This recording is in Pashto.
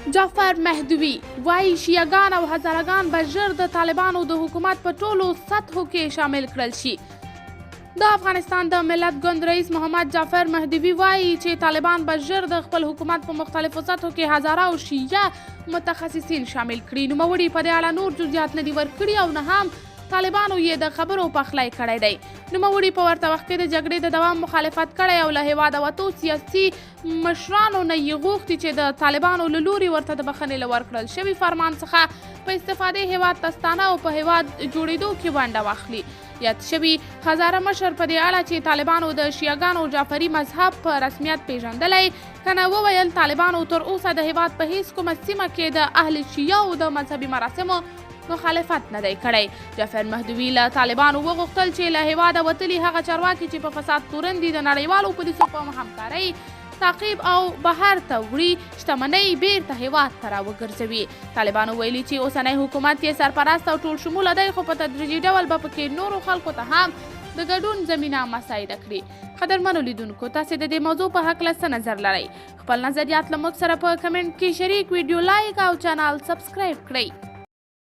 جعفر مهدوي وايي شیعه ګان او هزاره ګان به ژر د طالبانو د حکومت په ټولو سطحو کې شامل کړل شي. د افغانستان د ملت ګوند رئیس محمد جعفر مهدوي وايي چې طالبان به ژر د خپل حکومت په مختلفو سطحو کې هزاره او شیعه متخصصین شامل کړي. نوموړي په دې اړه نور جزئیات نه دي ورکړي او نه هم طالبانو یې د خبرو پخلی کړی دی. نوموړي په ورته وخت کې د جګړې د دوام مخالفت کړی او له هېواده وتو سیاسي مشرانو نه یې غوښتي چې د طالبانو له لوري ورته د بخښنې له ورکړل شوي فرمان څخه په استفادې هېواد ته ستانه او په هېواد جوړېدو کې ونډه واخلي. یاد شوي هزاره مشر په دې اړه چې طالبانو د شیعه ګانو جعفري مذهب په رسمیت پېژندلی که نه وویل، طالبانو تر اوسه د هېواد په هېڅ کومه سیمه کې د اهل شیعه و د مذهبي مراسمو مخالفت نه دی کړی. جعفر مهدوي له طالبانو وغوښتل چې له هېواده وتلي هغه چارواکي چې په فساد تورن دي د نړیوالو پولیسو په همکارۍ تعقیب او بهر ته وړي شتمنۍ بیرته هېواد ته راوګرځوي. طالبانو ویلي چې اوسنی حکومت یې سرپرست او ټول شموله دی خو په تدریجي ډول به پکې نورو خلکو ته هم د ګډون زمینه مساعده کړي. قدرمنو لیدونکو تاسې د دې موضوع په هکله څه نظر لرئ؟ خپل نظریات له موږ سره په کمنټ کې شریک، ویډیو لایک او چینل سبسکرایب کړئ.